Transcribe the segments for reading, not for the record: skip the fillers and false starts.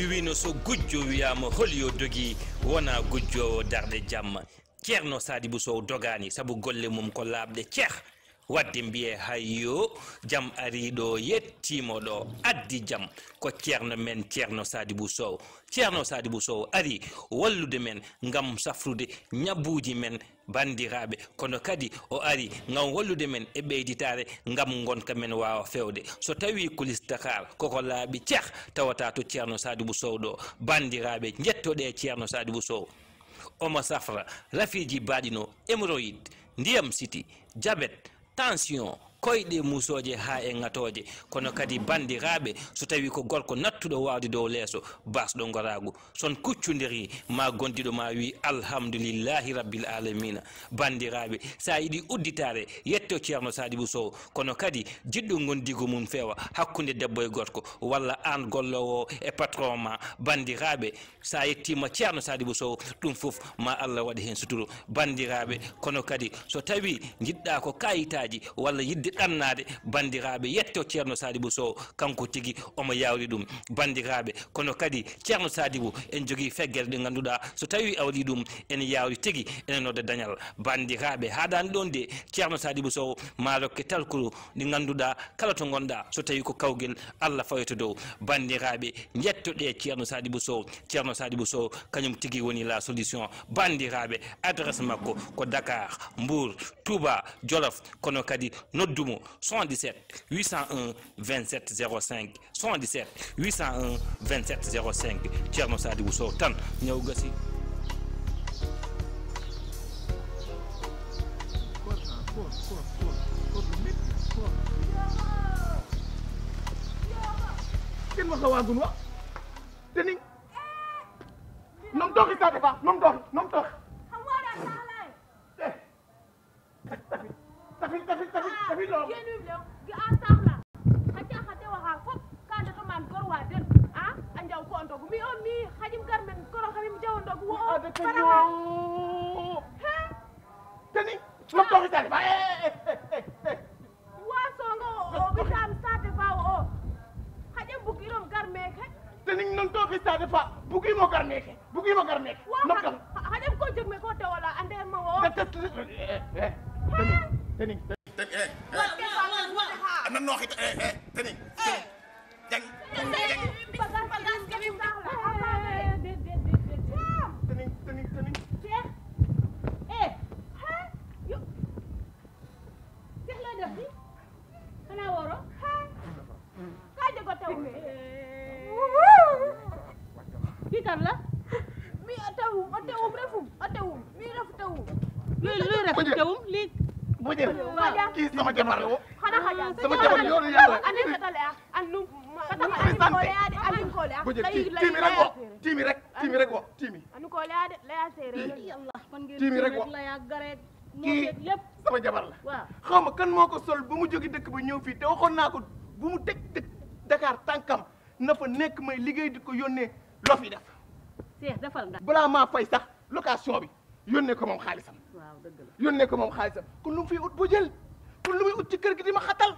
mi wino so gujjo wiyama holyo dogi wona gujjowo darde jamma ceerno Sadibou Sow dogani sabu golle mum ko labde ceeh wadde mbiye hayyo jam ariɗo yettimo ɗo addi jam ko ceerno men ceerno Sadibou Sow. Ceerno Sadibou Sow ari wallude men ngam safrude ñabbuji men bandiraɓe kono kadi o ari ngam wallude men e ɓeyditare ngam gonka men wawa fewde so tawi kulis Dakar koko laaɓi ceeh tawata to ceerno Sadibou Sow ɗo bandiraɓe jettoɗe ceerno Sadibou Sow omo safra rafiji baɗino hémorroïde ndiyam siti diabète tension koyɗe musoje ha e ngatoje kono kadi bandiraɓe so tawi ko gorko nattuɗo wawde dow leeso basɗo goragu son kuccudiri ma gondiɗo ma wi alhamdulillahi rabbil alamina. Bandiraɓe sa yiɗi udditare yetto ceerno Sadibou Sow kono kadi jiɗɗo gondigo mum fewa hakkude debbo e gorko walla an gollowo e patron ma bandiraɓe sa yettima ceerno Sadibou Sow ɗum foof ma Allah waɗi hen suturu. Bandiraɓe kono kadi so tawi jiɗɗa ko kayitaji walla yidde ɗannade bandiraɓe yetto ceerno Sadibou Sow kanko tigui omo yawri ɗum. Bandiraɓe kono kadi ceerno Sadibou en jogui feggere ɗe ganduɗa so tawi awli ɗum ene yawri tigui ene nodda dañal. Bandiraɓe haɗani ɗon de ceerno Sadibou Sow ma rokke talkuru ɗi ganduɗa kala to gonɗa so tawi ko kawguel Allah fayoto dow. Bandiraɓe jettoɗe ceerno Sadibou Sow. Ceerno Sadibou Sow kañum tigui woni la solution. Bandiraɓe adresse makko ko Dakar, Mbour, Touba, Jolof kono kadi noddumo 77 801 27 05 77 801 27 05 ceerno Sadibou Sow tan ñaw gasi. ken ma xawagun wa tening nom doxi ta defa nom doxi tafi lo gi a saxla xaja xate waxa fop ka ndata man gor wa den a njaw ko ndogu mi on mi xajim gar men koro xamim jaw ndogu wo o tening nom doxi ta defa wa songo o bitam sa defa o xajam bugirom gar meke tening nom doxi ta defa bugimo gar meke nom dox xajam ko jeg me ko te wala ande ma wo tening ana nooxi tening jang kii sama jabar la sama jabar yoonu yàlla tiimi rek wo kii sama jabar la xaw ma kan moo ko sol ba mu jóge dëkk ba ñëw fii te waxoon naa ko bu mu teg Dakar tànkam na fa nekk may liggéey di ko yónnee loo fi def balaa maa fay sax location bi yónnee ko moom xaalisam kon lu mu fiy ut bu jël kon lu muy ut ci kër gi di ma xatal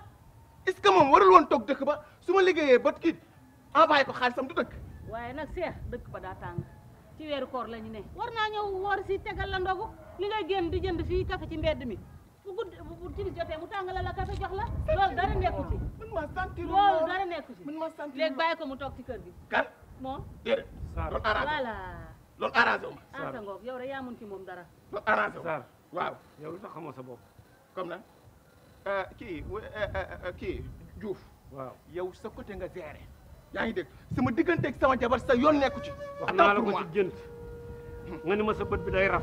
est-ce que moom warul woon toog dëkk ba su ma liggéeyee ba kii envoyé ko xaalisam du dëkk waaye nag Cheikh dëkk ba daa tàng ci weeru koor la ñu ne war naa ñëw woor si tegal la ndogu li ngay génn di jënd fii café ci mbedd mi bu timis jotee mu tàngala la café jox la loolu dara nekku ci loolu dara nekku ci léegi bàyyi ko mu toog ci kër gi kan moom déedéet loolu arrangé wu ma asa ngoog yow rek yaa mun ci moom dara loolu arrangé wu Sarr waaw yow lu tax xamoo sa bopp comme na kii Diouf waaw yow sa côté nga géré yaa ngi dégg sama digganteeg sama jabar sa yoon nekku ci wax naa la ko ci gént nga ni ma sa bët bi day raf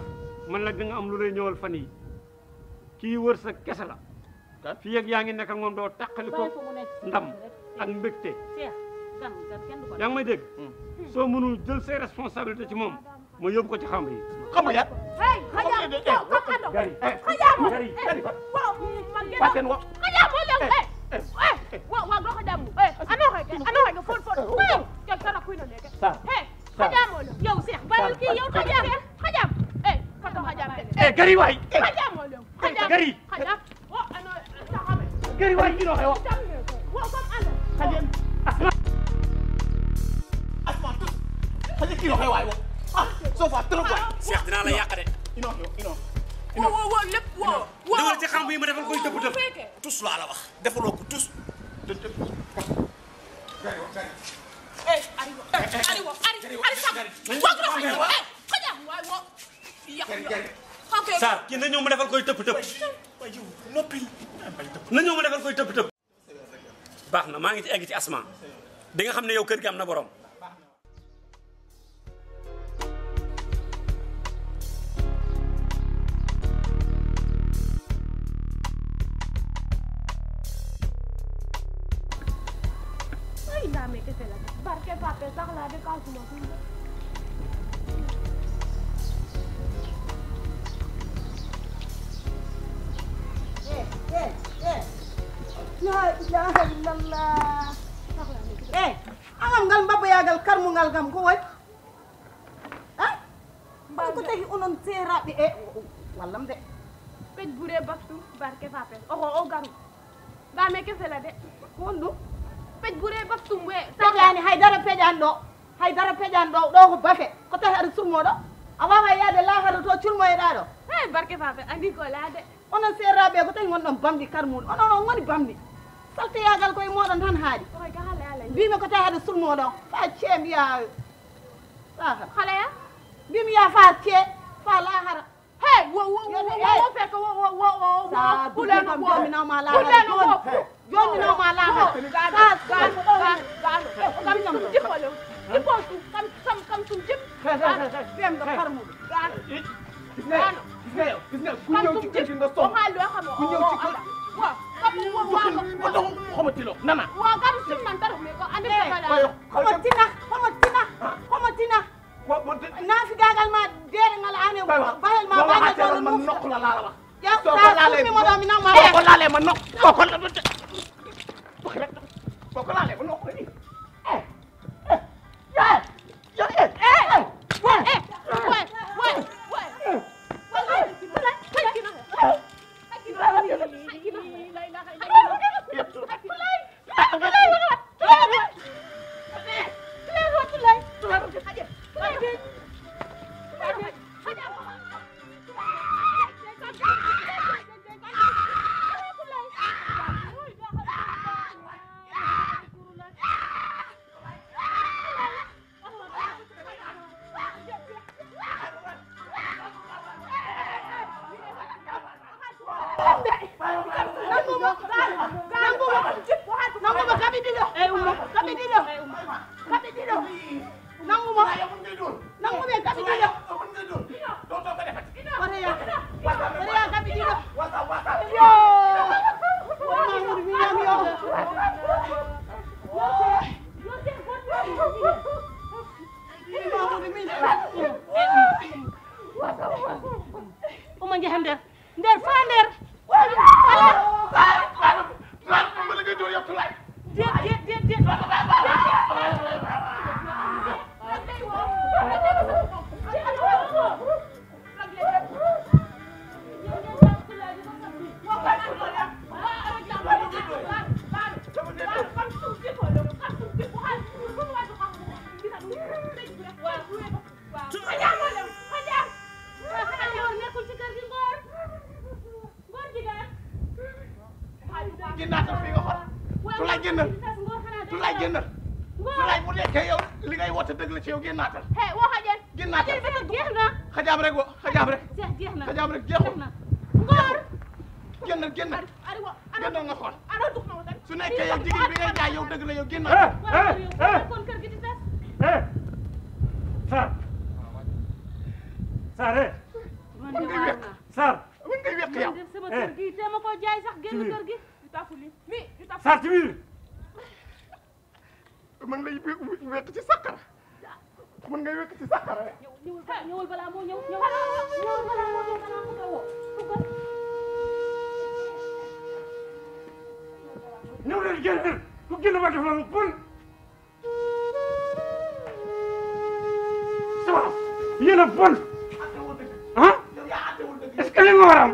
man nag da nga am lu lay ñëwal fan yi kii wër sa kese la fii ak yaa ngi nekk ak moom doo tàqali ko ndam ak mbégte yaa ngi may dégg soo mënul jël ses responsabilités ci moom ma yóbbu ko ci xam yi xam nga gari waay gari gari waay ino xewa asma xale kii waxee waay ah soo fa trop waay Cheikh dinaa la yàq de wo lépp wo dawal ci xam bi ma defal koy tëpp tëpp tus laa la wax defaloo ko tus Sarr kii na ñëw ma defal koy tëpp tëpp na ñëw ma defal koy tëpp tëpp baax na maa ngi ci egg ci asma di nga xam ne yow kër gi am na borom ay ndaa me kese la barke pape sax laa de kaw suma ko la ilaha illallah angam ngal mbaba yagal karmu ngal gam ko way ah ko tahi onon seeraɓe wallam de pej bure baktu barke pape oxo o garu ndaa me kese la de won ɗum pej bure baktum we peƴani haydara peƴan ɗo ɗo ko bafe ko tahi aɗa surmoɗo a wawa yaade lahara to curmoyeɗa ɗo hey barke pape andi ko laade onon seeraɓe ko tahi gonɗon bamɗi karmuɗo onon on goni bamɗi salteyagal koye moɗon tan haali oy ka xale ala mbimi ko tahi aɗa surmoɗo fa cee mbiya lahara xale ya mbimi ya fa cee fa lahara hey wo fekk wo huleno jominawma lahara jominawma lahara kam jipole jipo su kam sum jip femɗo karmuɗo gis nga ku ñëw ci kër gi nga sonn ku ñëw ci kër wa do xomatilo nana wa kam sum man tar me ko ande homo tina naafi gagal ma deere ngal ane bahel ma bagal ma nokk la la wax ya sa mi mo do mi nawma ko laalee ma nokk ko laalee ma nokk ni Oma njaha nder fa nder génnaatal fii nga xool Tulaay génnal Tulaay génnal Tulaay bu nekkee yow li ngay woote dëgg la ci yow génnaatal wo xajen génnaatal jeex na xajaam rek wo xajaam rek jeex na xajaam rek jeexul ngor génnal génnal génnal nga xool ana dux na wala su nekkee yow jigéen bi ngay jaay yow dëgg la yow génnaatal kon kër gi di tas Sarr man mën de ngay waar wekk naa Sarr mën ngay wekk yow man de sama kër gi te ma ko jaay sax génn kër gi tafuli mi Sarr ci biir mën lay wekk ci sakkara mën ngay wekk ci sakkara rek ñëwul balaa moo ñëw ñëwul balaa moo ñëw balaa ko woo ñëw leen génn ku génn ma def loolu bon sama yéen a bon ah est-ce que li nga war a am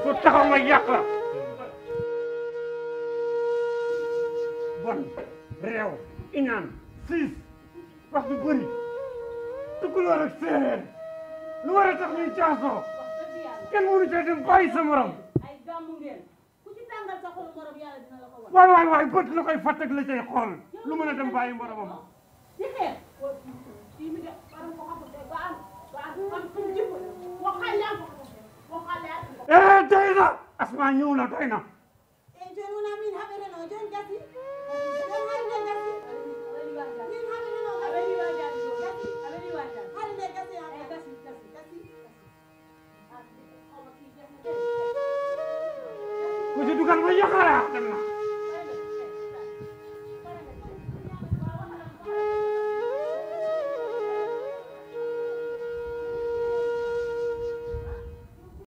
ku taxaw nga yàq la bon réew iñaan siis wax du bëri tukulóor ak séeréer lu war a tax ñuy caasoo kenn mënu cee dem bàyyi sa morom ay gàmmu ngeen ku ci tàngal sa xol morom yàlla dina la ko wan waay bët la koy fàttak la cay xool lu mën a dem bàyyi moromam di xeex fii mi de waram ko xam de ba am man ko jip waxal yaa doy na Asma ñëw na doy na jon wona min haɓereno jon gasi jon harde gasi min haɓereno harde gasi ko ci dugal ma yaxara dem na